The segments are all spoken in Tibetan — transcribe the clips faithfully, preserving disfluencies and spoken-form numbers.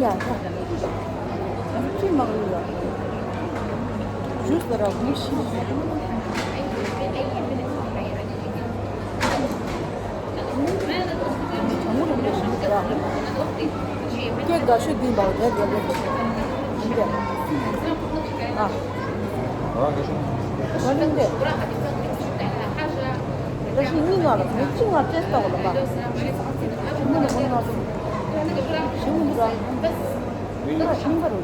ཡ་ཡ། ཅི་མ་རུ་ཡ། ཇུས་ལ་ར་གུ་ཤི། ཀྱེ་དགའ་ཤོས་འདི་འདྲ་རེད་རེད་རེད། འདི་རེད། ཨ། ཨ་ལེ་འདི། ད་ཤི་གཉིས་ང་ལ་མི་གཅིག་ང་སྤྲད་ལྟ་བ་ལ་པ། ཞི་མོ་ནི་མོ་ང་སོང་། ཞི་མོ་འདི་ར། འདི་ར་ཤིང་པ་རུ།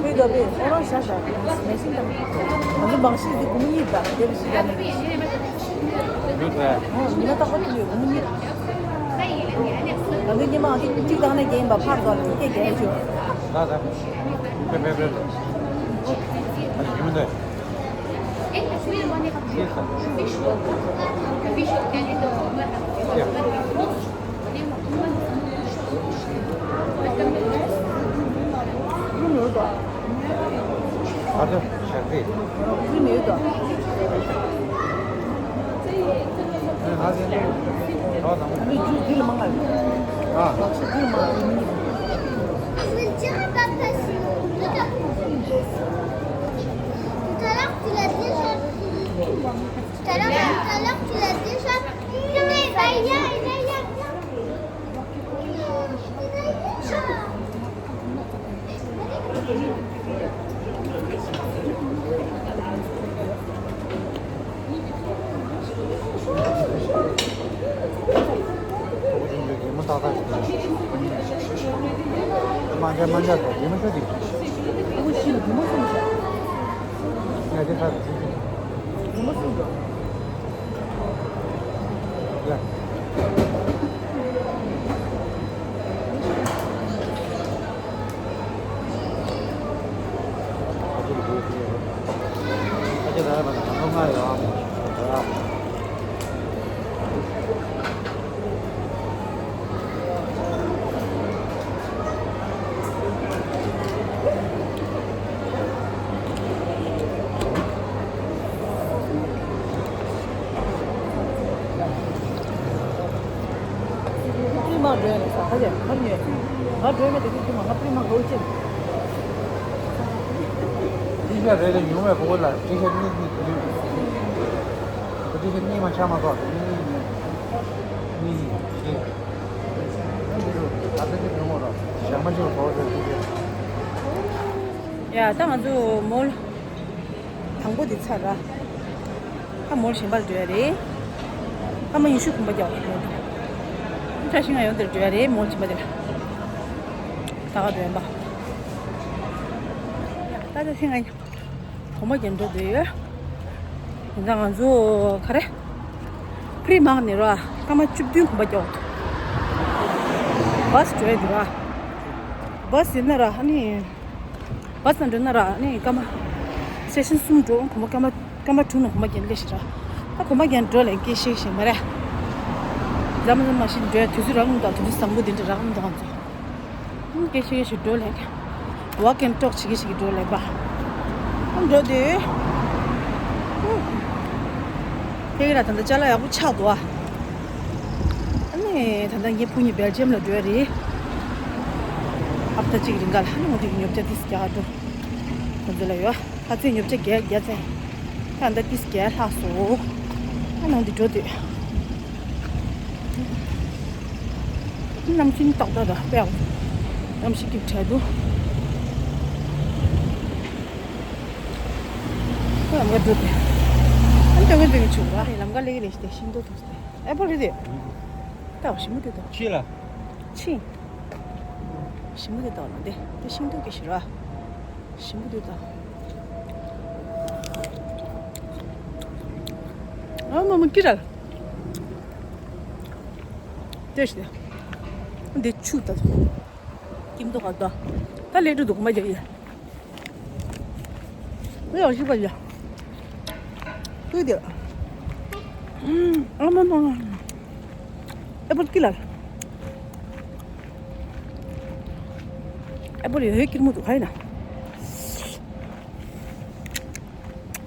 ཁོས་དགའ་པས་ཁོ་རང་ཤ་ཤ་མེ་ཤིང་དང་། ང་ཚོ་མང་ཤོས་འདི་སྒོར་མོ་གཉིས་དང་དེ་བཞི་ཡ་ནས། ཡོད་པས། ཨོ་ཉི་མ་རྟག་པར་དུ་ཡོད་སྒོར་མོ་གཉིས། ང་ཚོ་སྔོན་མ་ང་ཚོ་གཅིག་དང་ནས་རྒྱན་ཡིན་པ་ཕར་ཚོ་ལ་སྐད་རྒྱག་ཡ་ཞུ། ད་ད། ཕེབས་ཕེབས་ཕེབས། ཨ་ནི་ཉི་མ་འདི། Tout à l'heure, tu l'as déjà pris. Tout à l'heure, tout à l'heure, tu l'as déjà pris. Mais va, viens, viens, viens, viens. ཏི་མ་འགྲོ་ཡ་ལ་ས་ཁ་ཡ་ཁ་ཉོས། ང་འགྲོ་མེད་དེ་ཏི་མ་ང་ཏི་མ་འགྲོ་ཅི། ཏི་ཤ་རེ་རེ་ཉུང་བའི་ཕོ་བོ་ལ་ཏི་ཤ་གཉིས་གཉིས་གྱིས། ཏི་ཤ་གཉིས་མ་ཆ་མ་གོ་གཉིས་གཉིས་གཉིས་གཉིས་གཉིས་ཤེས། ད་ལྟ་ཅི་འགྲོ་མོ་ར་ཞག་མ་ཅི་ལ་གོ་ཟེར་ཏི་ཤ། ཡ་ད་ང་ཚོ་མོལ། དང་པོ་འདི་ཚར་ར། ད་མོལ་གཞན་པར་འགྲོ་ཡ་རེད། སྐར་མ་ཉི་ཤུ་གུམ་པ་རྒྱག་པ་རེད། བཀྲ་ཤིས་ང་ཡོང་དེར་འགྲོ་ཡ་རེད་མོལ་གཞན་པ་དེར། ད་ག་འགྲོ་ཡ་འབའ། ད་ད་ཤིང་ང་གོམ་པ་རྒྱག་འགྲོ་འདོད་ཡོད། དེ་ཚང་ང་ཚོ་ག་རེ། ཕི་རི་མང་ནས་ར་སྐར་མ་བཅུ་བདུན་གུམ་པ་རྒྱག་པ། བྷ་སི་འགྲོ་ཡ་འདི་ར། བྷ་སི་ཡིན་ན་ར་ཨ་ནི། བྷ་སི་ནང་འགྲོ་ན་ར་ནི་སྐར་མ། སེ་ཤན་གསུམ་འགྲོ་གོམ་པ་སྐར་མ་སྐར་མ་དྲུག་ནང་གོམ་པ་རྒྱག་ལེ་ཞིག་ར། ད་གོམ་པ་རྒྱག་འགྲོ་ལེ་སྐད་ཤེས་ཤེས་མ་རེད། འཛམ་གླིང་མ་ཤི་འགྲོ་དུས་ཚོད་རག་མི་འདུག་དུས་ཚོད་བཟང་པོ་འདི་འདྲ་རག་མི་འདུག་ང་ཚོ། སྐད་ཤེས་ཤེས་འགྲོ་ལེ། ཝོག་ཨེན་ཊོག་བྱེད་ཀྱི་ཞིག་འགྲོ་ལེ་པ། འགྲོ་དུས། ཁྱེད་ཀྱི་ལ་ད་ལྟ་ཅ་ལག་ཡག་པོ་ཆགས་འདུག་ཨ། ཨ་ནི་ད་ལྟ་ངའི་བུ་གཉིས་སྦེལ་ཇམ་ལ་འགྲོ་ཡ་རེད། ཧབ་ཏ་གཅིག་རིང་ག་ལ་ཨ་ནི་ང་ཚོ་གི་ཉོ་ཆ་ཏིས་རྒྱག་འགྲོ། ཁོང་ཚོ་ལ་ཡོད། ཁ་ཚོད་ཉོ་ཆ་བརྒྱད་བརྒྱད་ཚེ། ད་ལྟ་ཏིས་བརྒྱད་ལྷག་སོང་། ཨ་ནང་དུ་འགྲོ་དུས། གནམ་གཤིས་ཏག་ཏག་དང་དཔེ་ཡག་པོ། གནམ་གཤིས་སྐྱིད་དྲགས་འདུག་ཁོ་ཡང་ང་འགྲོ་དེ། ཨ་ ཡོང་གི་འདུག་ཆུ་བ་ལམ་ཀ་ལེགས་ལེགས་ཏེ་ཤིང་ཏོག་ཏོག་སྟེ་ཨེ་པོ་རེད་དེ། ད་ཞིམ་པོ་དེ་དོ། ཕྱི་ལ། ཕྱི། ཞིམ་པོ་དེ་དོ་ལ་དེ་དེ་ཤིང་ཏོག་གི་ཞི་ར། ཞིམ་པོ་དེ་དོ། ཨ་མ་མ་ཀི་ར། དེ་ཞི་དེ། དེ་ཆུ་ད་དོ། ཀིམ་ཏོག་ག་དོ། ད་ལེགས་འགྲོ་འདུག་མ་རྒྱག་ཡ། ཨེ་ཡང་ཞིག་པ་ཡ། ཀུའི་དེ། ཨ་མ་མ། ཨེ་པོ་ཀི་ལ། ཨེ་པོ་ཡོད་ཀིར་མོ་དུ་ཁ་ཡིན་ན།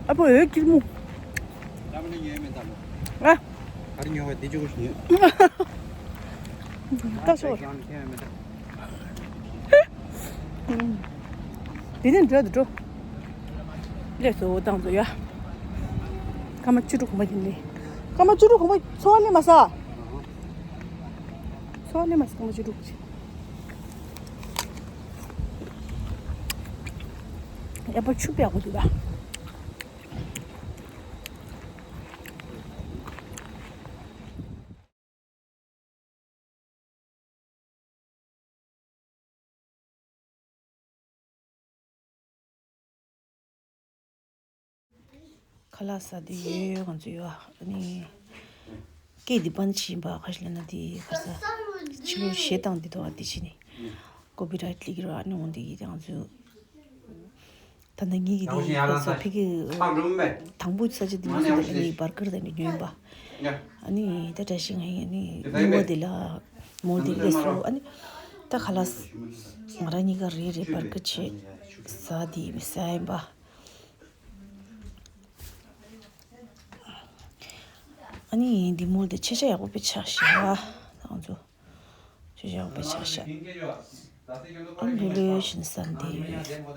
ཨེ་པོ་ཡོད་ཀིར་མོ། ཨ། ག་རེ་ཉོ་བ་དེ་ཅུ་གུ་ཞིག་ཉོས། ད་སོ། དེ་ནས་འགྲོ་དུ་འགྲོ། ལས་སོ་བཏང་དུ་ཡ། སྐར་མ་བཅུ་དྲུག་གོང་མ་ཡིན་ལེ། སྐར་མ་བཅུ་དྲུག་གོང་མ་འཚོ་བ་ལེན་མ་ས། འཚོ་བ་ལེན་མ་ས་སྐར་མ་བཅུ་དྲུག་ཅིག་ཡ་པ་ཆུ་པ་ཡག་པོ་འདུག་ད། ཁ་ལག་ཟ་དུས་ཡོད་ཡོད་ང་ཚོ་ཡོད་ཨ་ནི། སྐད་འདི་པན་ཆེན་པ་ཁ་ཤས་ལ་ན་དེ་ཁར་ས། ཕྱི་ལོ་ཞེ་དང་འདི་དོ་ཨ་དེ་ཕྱི་ནི། ཀོ་པི་རའེ་ཊི་ལི་ཀི་ར་ཨ་ནི་འོང་དེ་ཡིད་ང་ཚོ། ད་ནི་ངེད་ཀྱི་དེ་ཁོ་ཚོ་ཕ་གི་དང་པོ་ས་ཆ་དེ་མི་སུ་དེ་ལ་ངེད་ཀྱི་བར་ཀར་དེ་འདྲ་ཉོས་པ། ཨ་ནི་ད་བཀྲ་ཤིས་ང་ཡིན་ཨ་ནི་ཉི་མ་དེ་ལ་མོ་དེ་སླེབས་སོ་ཨ་ནི་ད་ཁ་ལག་ང་རང་གཉིས་ཀ་རེ་རེ་བར་ཀར་བྱས་ཟ་དེ་མི་ཟ་ཡིན་པ། ཨ་ནི་འདི་མོ་དེ་ཆེ་ཆ་ཡག་པོ་དཔེ་ཆགས་ཤག་ང་ཚོ་ཆེ་ཆ་ཡག་པོ་དཔེ་ཆགས་ཤག་ཨ་ནི་ལོས་ལོས་བཞིན་ཟ་དེ་ཡོད།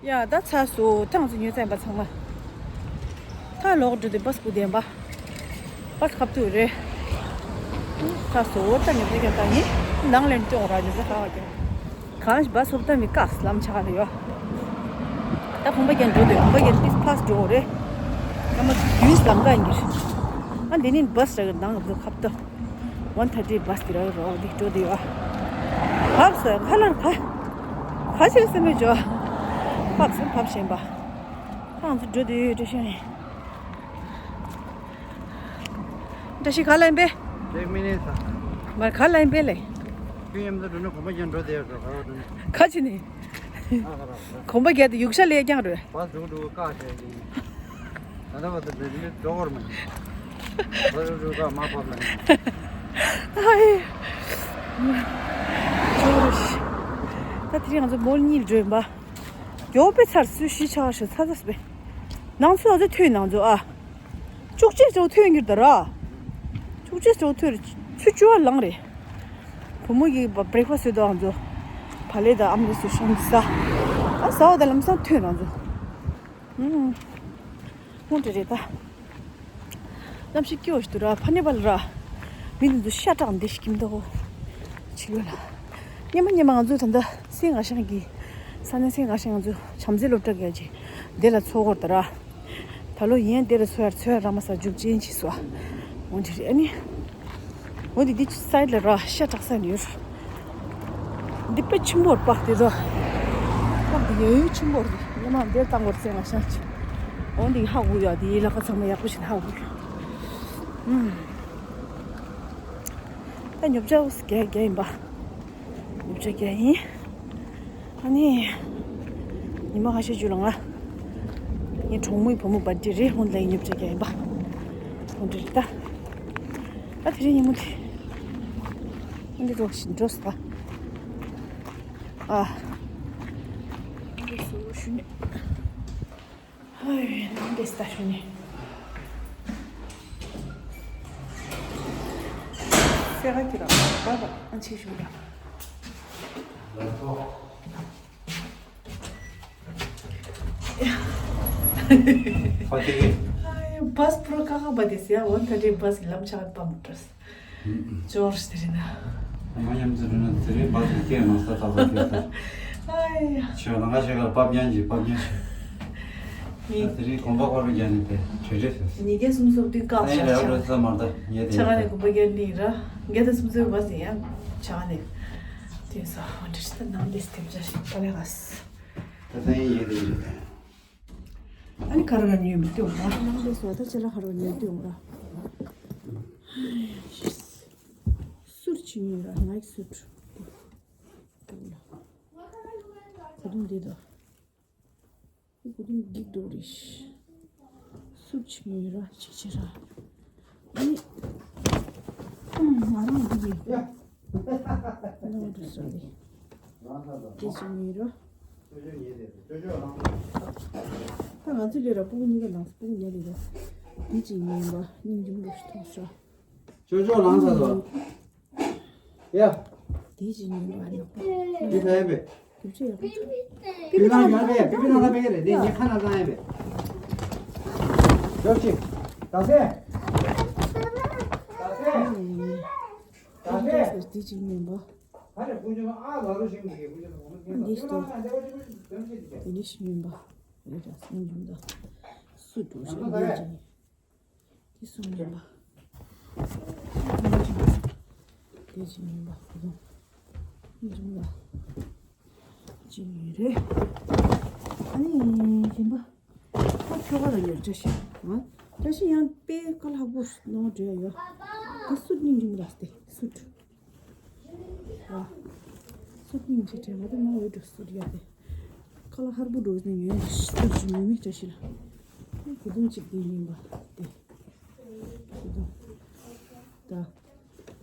ཡ་ད་ཚར་སོང་། ཐང་ཚོ་ཉོས་ཚར་ཡིན་པ་ཚང་མ། ད་ལོག་འགྲོ་དུས་བཱས་སྒུག་བསྡད་ཡིན་པ། བཱས་ཁ་ཐུག་རེད། ཚར་སོང་། ད་ཉོ་དེ་ག་ད་ཡིན། ནང་ལ་སྟོན་ར་ཉོ་ཚར་ཧ་བ་ཀྱང་། གང་ཞིག་བཱས་ཧོབ་ད་མི་ཀགས་ལམ་ཆག་རེ་ཡོད། ད་ཁོང་པ་རྒྱན་འགྲོ་དུས་ཁོང་པ་རྒྱན་ཏིས་ཕཱས་འགྲོ་རེད། ཡང་མ་དུས་ལམ་ཀ་ཡིན་གྱི་རེད། ཨ་འདི་ནི་བཱས་ར་གི་ནང་ལ་ཁ་ཐུག་ཝན་ཐར་ཊི་བཱས་དེ་ར་རོ་འདི་འགྲོ་དུས་ཡོད། བཱས་ཁ་ལར་ཁ། ཁ་ཆེ་སེམས་མེད་འཇོག་ཕབ་སེམས་ཕབ་བཞིན་པ། ཁང་ཚོ་འགྲོ་དུས་འགྲོ་ཤེས་ཡིན། བཀྲ་ཤིས་ག་ལ་ཡིན་པས། ལེགས་མིན་ནས་ས། མར་ག་ལ་ཡིན་པས་ལེ། ཁྱོད་ཡིན་ཚོ་འགྲོ་ནས་གོམ་པ་རྒྱག་འགྲོ་དེ་ཡོད་འགྲོ་ག་རོ་འགྲོ་ནས། ཁ་ཆེ་ནས། ཨ་ག་ར་ག་ར། གོམ་པ་རྒྱག་དུས་ཡུག་ཤ་ལས་རྐྱང་རེད། བ་འགྲོ་འགྲོ་ཀ་བྱས་ཡིན། ད་ལྟ་བ་དུ་འགྲོ་འགྲོ་འགྲོ་བར་མ་ཡིན། བ་འགྲོ་འགྲོ་ཀ་མ་བབ་མ་ཡིན། ཨ་ཧེ། ད་དེ་རིང་ང་ཚོ་མོལ་གཉིས་འགྲོ་ཡིན་པ། མགྱོགས་པའི་ཚར་སུ་ཤི་ཆག་ཤི་ཚ་ཚ་སྤེ། ནང་ཚོ་ཨ་ཚོ་ཐོས་ནང་ཚོ་ཨ། བཅུ་གཅིག་ཚོ་ཐོས་འགྱུར་ད་ར། བཅུ་གཅིག་ཚོ་ཐོས་ཚུ་བཅུ་བ་ལང་རེད། བུ་མོ་གི་བ་བྷི་རེག་ཕ་སི་ཡོད་དོ་ཨ་ཚོ། བ་ལེ་ད་ཨམ་རི་སུ་ཤོང་ས། ཨ་ཟ་བ་ད་ལམ་སང་ཐོས་ནང་ཚོ། ཨུམ། ཁོང་དེ་རེད་ད། གནམ་གཤིས་སྐྱིད་པོ་ཞིག་འདུག་ར། ཕ་ནེ་པ་ལ་ར། མི་འདི་ཚོ་ཤ་སྟག་འདི་ཞིག་གིམ་འདུག་གོ། ཕྱི་ལོགས་ལ། སྙེ་མ་སྙེ་མ་ང་ཚོ་ད་ལྟ་སེང་ང་ཤང་གི། ས་གནས་སེང་ང་ཤང་ང་ཚོ་བྱམས་བརྩེ་སློབ་གྲྭ་གི་ཅིག་འདི་ལ་འཚོ་གོ་ར་ད་ར། ད་ལོ་ཡན་དེ་ལ་འཚོ་ཡར་འཚོ་ཡར་ར་མ་ས་རྒྱུག་ཅན་ཅིག་སོ། འོན་ཏེ་རེད་ཨ་ནི། འོ་འདི་འདི་སའི་ལ་ར་ཤ་སྟག་ས་ནས་ཡོད། འདི་དཔེ་ཆེན་པོར་པགས་དེ་ཚོ། པགས་དེ་ཡོད་ཡོད་ཆེན་པོར་དེ་ཡོད་མ་འདིར་བཏང་བར་བཙན་ལ་ཤ་ཆེ། འོ་འདི་ཧ་གོ་ཡ་དེ་ཡི་ལ་ཁ་ཚང་མ་ཡག་པོ་ཞིག་ཧ་གོ་ཡ། ཨུམ། ད་ཉོ་ཆ་བརྒྱ་བརྒྱ་ཡིན་པ། ཉོ་ཆ་བརྒྱ་ཡིན། ཨ་ནི། ཉི་མ་ཁ་ཤས་ཅིག་ལ་ང་། ངའི་གྲོགས་མོའི་བུ་མོ་བར་ཌེ་རེད། ཧོན་ལའི་ཉོ་ཆ་བརྒྱ་ཡིན་པ། ཧོན་ཌེ་རེད་ད། ཨ་དེ་རིང་ཉིན་མོ་དེ། ཨ་འདི་རོགས་ཤིག་འགྲོ་སོང་། ཨ། འདི་སུ་ཞུ་ནས། ཧའི་ནང་འདི་སྟ་ཞུ་ནས། སེ་ག་ཁྱེད་རང་བ་བ་ཨ་ཆེ་ཞུ་ར། ཧའི་བཱས་པྲོ་ཀ་ཁ་བ་དེ་སེ་ཝན་ཐར་ཊི་བཱས་ལམ་ཆག་པ་མ་ཏྲས། ཅོར་སྟེ་རེད་ན། ང་མཉམ་དུ་རེད་ན་དེ་རིང་བཱས་ཀྱི་སྐད་མ་ས་ཐག་ཐག་ཐག་ཐག་ཨའི་ཡ། ཁྱོད་ལ་ང་ཞིག་གར་པབ་ཉན་གྱི་པབ་ཉན་ཞིག་ད་དེ་རིང་གོམ་པ་ཁོ་རུ་རྒྱ་ནི་དེ་གྲོས་རེད་ཟེར། ཉིས་བརྒྱ་སུམ་ཅུ་སོ་བདུན་བཀག་ད་ཡིན་ཤག་ར་ཤག་བློ་ས་མར་ད་ཉེ་དེ་ཆ་ག་ནས་གོམ་པ་རྒྱ་ནི་ར་བརྒྱ་དང་སུམ་ཅུ་བ་ཟིན་ཡང་ཆ་ག་ནས། དེ་ས་ཧོ་འདྲི་ཤི་ད་ནང་དེ་སྟེ་བྱ་ཞིག་པ་ལས་ག་སི། ད་ས་ཡིན་ཡེ་དེ་རེད། ཨ་ནི་ཁ་ར་ག་ཉོས་མི་སྟོན་ར། ནང་དེ་སོ་ད་ཆ་ལ་ཁ་ར་ག་ཉོས་སྟོན་ར། སུར་ཆི་ཉོས་ར་ནའིཀ་སུར། ད་དུང་འདི་དང་། འདི་གོ་དུང་འགྲིག་འགྲོ་རེད། སུར་ཆི་ཉོས་ར་ཆི་ཆི་ར། ཨ་ནི། ང་རང་འདི་ཡིན། ནོ་འདི་སོ་རེད། དེ་ཆི་ཉོས་ར། ད་ང་ཚོ་ལས་ར་སྤུ་གུ་གཉིས་ཀ་ནང་སྤུ་གུ་ཉལ་ལས་ར། འདི་ཅི་ཉོས་པ་སྙིང་རྗེ་མོ་ཞིག་མཐོང་སོང་། ཅོ་ཅོ་ལངས་ས་སོ། ཡ། དེ་ཅི་ཉོས་པ་ནག་པོ། འདི་ལྷ་ཡ་པས། རྒྱུ་ཆ་ཡག་པོ་འདུག་པི་པི་ནང་ཡོད་པས། པི་པི་ནང་ལ་པེ་གེ་རེད། དེ་ངས་ཁ་ནང་བཏང་ཡ་པས། ཡོ་ཅི། ད་སེ། ད་སེ། ད་སེ། དེ་ཅི་ཉོས་པ། ད་རེ་ཀུ་ཅོ་ཨ་ལ་རུ་ཤིང་གི་ཀུ་ཅོ་འདི་སྟོ། དེ་ནི་ཤི་ཉོས་པ། རེད་ད་སེ་ཉོས་པ། སུ་འགྲོ་ཤག་འདི་ཅི་ཉོས། དེ་གསུམ་ཡིན་པ། དེ་གཅིག་ཡིན་པ། གོ་དོང་། གཉིས་ཡིན་པ། གཅིག་ཡིན་རེད། ཨ་ནི་གཞན་པ། ཁོ་ཁྱོ་ག་ལ་ཡོད་བཀྲ་ཤིས། ཨ། བཀྲ་ཤིས་ཡང་དཔེ་དཀའ་ལས་ཁག་པོ་ནང་འགྲོ་ཡ་ཡོད། དེ་སུད་སྙིང་རྗེ་མོ་རེད་དེ་སུད། ཨ། སུད་སྙིང་རྗེ་དྲན་མ་དེ་མ་འོས་འགྲོ་སུད་ཡ་དེ། ཁ་ལག་ཧར་པོ་འགྲོ་ནས་ཡོད་སུད་ཀྱི་མི་མི་བཀྲ་ཤིས་ལ། དེ་གོ་དོང་གཅིག་དེ་ཡིན་པ་དེ། གོ་དོང་། ད།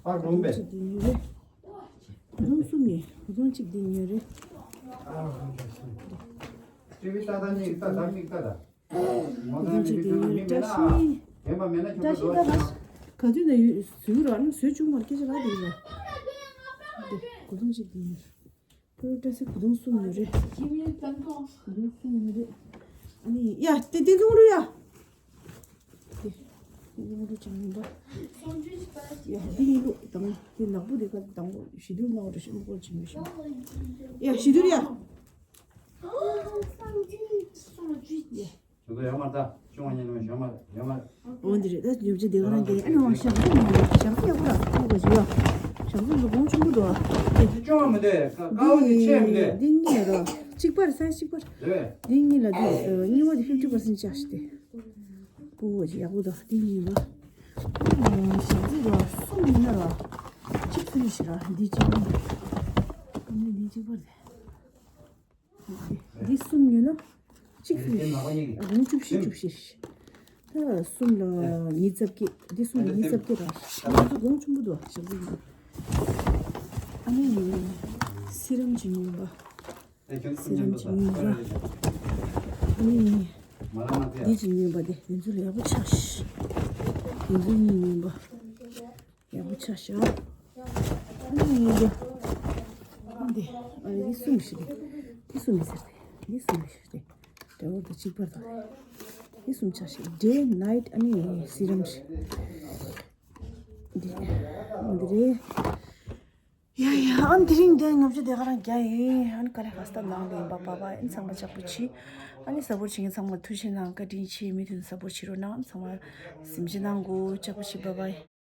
ཨ་རུང་བས། གཅིག་དེ་ཡིན་རེད། གོ་དོང་གསུམ་ཡིན། གོ་དོང་གཅིག་དེ་ཡིན་རེད། ཨ་རུང་བས། ཏི་ཝི་ལྟ་ད་ཉིག་ལྟ་ད་མིག་ལྟ་ད། ངོ་གོ་དོང་གཅིག་དེ་ཡིན་རེད། བཀྲ་ཤིས། རྒན་པ་མེད་ན་ཁྱོད་བཀྲ་ཤིས་ད་ད། ག་དུས་ན་ཡོད་ཟུག་ར་ནི་བཟོས་བཅུག་མར་སྐད་ཆ་རག་དེ་ཡིན་ར། དེ་གོ་དོང་གཅིག་དེ་ཡིན་རེད། ཁོའི་སྐྲ་སེ་གོས་ཐུང་གསུམ་ཡོད་རེད། གོས་ཐུང་གསུམ་ཡོད་རེད། ཨ་ནི་ཡ་དེ་དེ་ལོང་རུ་ཡ། དེ་དེ་ལོང་རུ་ཅང་མིན་པ། ཡ་དེ་ཡིན་ལུགས་དང་དེ་ནག་པོ་དེ་ག་དང་པོ་ཞི་དུལ་ནང་རུ་ཞིམ་པོ་ཅིག་མི་ཤེས། ཡ་ཞི་དུལ་ཡ། ཁྱོད་ཚོ་ཡོད་མ་རེད་ད། ཆུང་བ་ཉིད་ནས་ཡོད་མ་རེད། ཡོད་མ་རེད། འོ་འདི་རེད། ད་ལུས་ཅི་དེ་ག་རང་གི་ཨ་ནི་འོ་ཞག་ཚོད་མ་རེད། ཞག་ཚོད་ཡག་པོ་ར་ཁོ་གོ་ཞུ་ཡ། ཞག་ཚོད་ལ་གོང་ཆུང་པོ་འདུག་ཨ། དེ་ཆུང་བ་མི་འདུག་ཀ་བ་དེ་ཆེ་མི་འདུག་འདི་གཉིས་ར་གཅིག་པར་ས་གཅིག་པར། རེད་པས། འདི་གཉིས་ལ་འདི་གཉིས་པ་དེ་fifty percent ཆགས་ཤི་དེ། པོ་གོ་ཞུ་ཡག་པོ་འདུག་འདི་གཉིས་པ། ཞག་ཚོད་ར་གསུམ་ཡིན་ན་ར་གཅིག་ཚོད་ཤི་ར་འདི་གཅིག་པར། ཨ་ནི་འདི་གཅིག་པར་དེ། འདི་གསུམ་ཉོས་ན་གཅིག་ཧྥི་རི་ཤི། སྒོར་མོ་བཅུ་བཞི་བཅུ་བཞི་རེད། ད་གསུམ་ལ་ཉིས་རྩ་བརྒྱད། འདི་གསུམ་ལ་ཉིས་རྩ་བརྒྱད་རེད། ང་ཚོ་སྒོར་མོ་ཆེན་པོ་འདུག་ཞག་ཚོད་ཡིན། ཨ་ནི་སི་རམ་གཅིག་ཉོས་པ། སི་རམ་གཅིག་ཉོས་པ། ཨ་ནི་འདི་གཅིག་ཉོས་པ། དེ་དེ་ཚོ་ལ་ཡག་པོ་ཆགས་ཤི། དེ་ཚོ་གཉིས་ཉོས་པ། ཡག་པོ་ཆགས་ཤག་ཨ་ནི་ཡིན་འདི། འདི་ཨ་ནི་འདི་གསུམ་ཞིག་རེད། འདི་གསུམ་ཟེར་ཏེ། འདི་གསུམ་ཞིག་རེད། དེ་འོ་དེ་གཅིག་པར་དང་། འདི་གསུམ་ཆགས་ཤིག day night ཨ་ནི་སི་རམ་ཞིག་འདི་འདི་རེད། ཡ་ཡ་ཨ་ནི་དེ་རིང་འདི་ངབ་ཆུ་དེ་ག་རང་རྒྱག་ཡིན། ཨ་ནི་ག་རེ་ཧ་སྟ་ནང་ལེན་པ་པ་པ། ཨ་ནི་ཚང་མ་ལྕགས་པོ་ཆེ། ཨ་ནི་ས་བོར་བྱེད་མཁན་ཚང་མ་ཐུགས་རྗེ་གནང་། བཀའ་དྲིན་ཆེ། མུ་མཐུད་ས་བོར་བྱེད་རོགས་གནང་། ཚང་མ་སེམས་ཅན་ནང་གོ་ལྕགས་པོ་ཆེ། པ་པ།